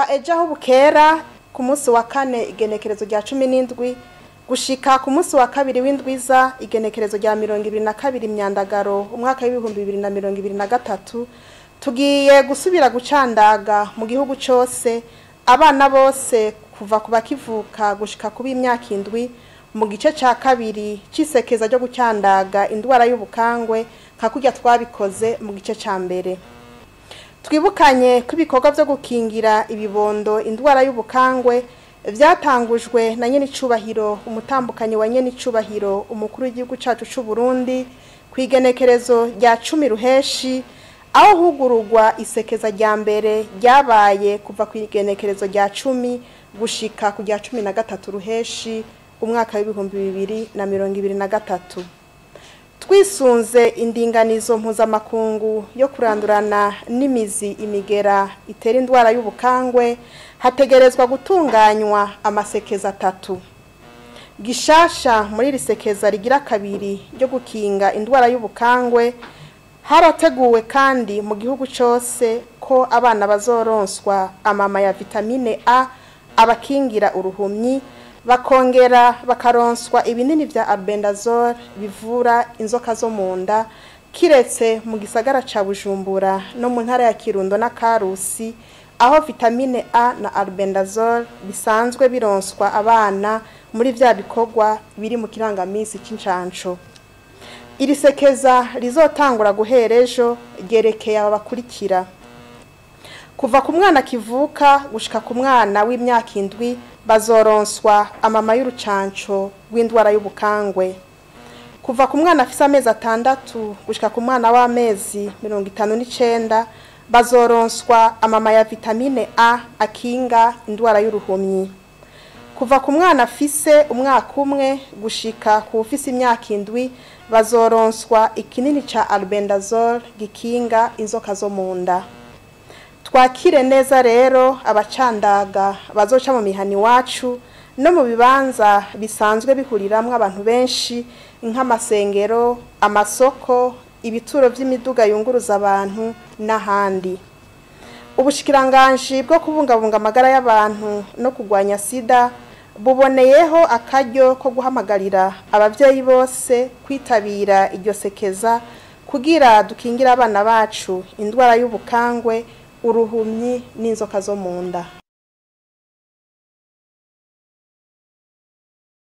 Kuva ejo aho bukera ku munsi wa kane igenekerezo rya 17 gushika ku munsi wa kabiri w'indwiza igenekerezo rya 22 Myandagaro umwaka w'ibihumbi 2023 tugiye gusubira gucandaga mu gihugu cose abana bose kuva ku bakivuka gushika kuba imyaka 7 mu gice ca kabiri cisekeza ryo gucandaga indwara y'ubukangwe nka kurya twabikoze mu gice ca mbere. Twibukanye ko ibikorwa byo gukingira ibibondo indwara y'ubukangwe vyatangujwe na nyenicubahiro umutambukanyi wa nyenicubahiro umukuru w'igihugu cacu c'u Burundi kwigenekerezo rya 10 Ruheshi, aho hugururwa isekeza rya mbere ryabaye kuva kwigenekerezo rya 10 gushika ku rya 13 Ruheshi umwaka w'ibihumbi 2023. Twisunze indinganizo mpuzamakungu yo kurandurana n'imizi imigera itera indwara y'ubukangwe, hategerezwa gutunganywa amasekeza 3. Gishasha muri risekeza rigira kabiri ryo gukinga indwara y'ubukangwe harateguwe kandi mu gihugu cose ko abana bazoronswa amama ya vitamine A abakingira uruhumyi, bakongera bakaronswa ibinini vya albendazole bivura inzoka zo munda, kiretse mu gisagara ca Bujumbura no mu ntara ya Kirundo na Karusi aho vitamine A na albendazole bisanzwe bironswa abana muri vya bikorwa biri mu kirangamisi c'incanco. Iri sekeza rizotangura guhera ejo ryerekeye aba bakurikira: kuva ku mwana kivuka gushika ku mwana w'imyaka 7 bazoronswa amama y'urucanco rw'indwara y'ubukangwe. Kuva ku mwana afise amezi 6 gushika ku mwana w'amezi 59 bazoronswa amama ya vitamine A akinga indwara y'uruhumyi. Kuva ku mwana afise umwaka umwe gushika ku ufise imyaka 7 bazoronswa ikinini ca albendazole gikinga inzoka zo munda. Twakire neza rero abacandaga bazoca mu mihani wacu no mu bibanza bisanzwe bihuriramwo abantu benshi nk'amasengero, amasoko, ibituro vy'imiduga yunguruza abantu n'ahandi. Ubushikiranganji bwo kubungabunga amagara y'abantu no kugwanya sida buboneyeho akaryo ko guhamagarira abavyeyi bose kwitabira iryo sekeza kugira dukingira abana bacu indwara y'ubukangwe, uruhumyi n'inzoka zo munda.